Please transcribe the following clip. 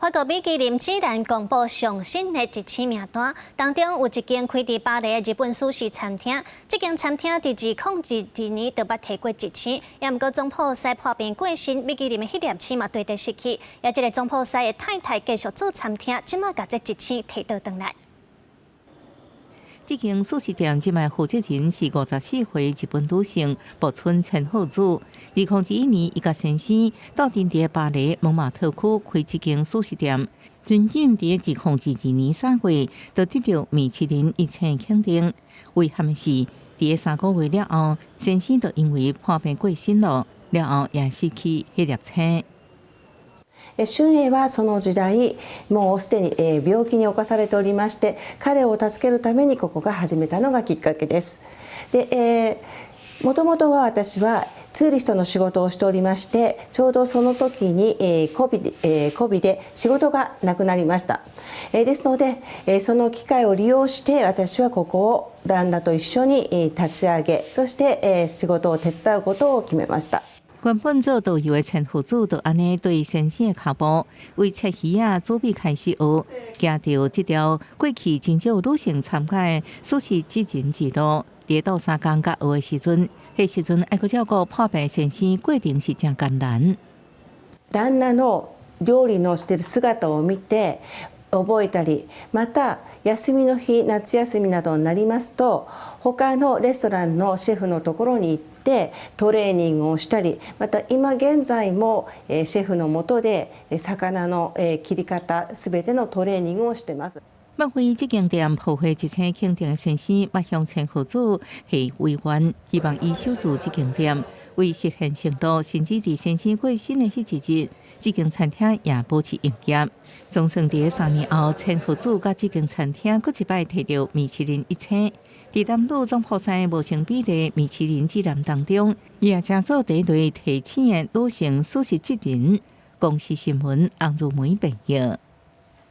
法國米其林指南公布上新的一星名單，當中有一間開佇巴黎的日本壽司餐廳。這間餐廳佇2022年就捌提過一星，也毋過總鋪師破病過身，米其林的彼粒星嘛綴佇失去。也這个總鋪師的太太繼續做餐廳，這馬共這一星提倒轉來。這間壽司店這擺負責人是54歲日本女性木村千鶴子。2021年，伊佮先生鬥陣佇巴黎蒙馬特區開這間壽司店。最近佇2022年3月，就得著米其林一星肯定。遺憾的是，佇3個月了後，先生就因為破病過身囉，了後也失去彼粒星。春英はその時代もうすでに病気に侵されておりまして、彼を助けるためにここが始めたのがきっかけです。で、もともとは私はツーリストの仕事をしておりまして、ちょうどその時に、COVID で仕事がなくなりました。ですので、その機会を利用して、私はここを旦那と一緒に立ち上げ、そして仕事を手伝うことを決めました。原本做導遊的千鶴子就按呢對先生的跤步，為切魚仔準備開始學，行著這條過去真少女性參加的壽司職人之路。佇鬥相共佮學的時陣，彼時陣愛閣照顧破病先生，過程是誠艱難。旦那の料理のしている姿を見て覚えたり、また休みの日、夏休みなどになりますと、他のレストランのシェフのところに行ってトレーニングをしたり、また今現在もシェフのもとで魚の切り方すべてのトレーニングをしています。捌為這間店獲得一星肯定的先生，捌向千鶴子下遺願，希望伊守住這間店，為實現承諾，甚至佇先生過身的彼一日，這間餐廳也保持營業。總算佇3年後，千鶴子佮這間餐廳閣一擺提著米其林一星。佇男女總鋪師無性比例米其林指南當中，伊也成做第一位提星的女性壽司職人。公視新聞，洪如梅編譯。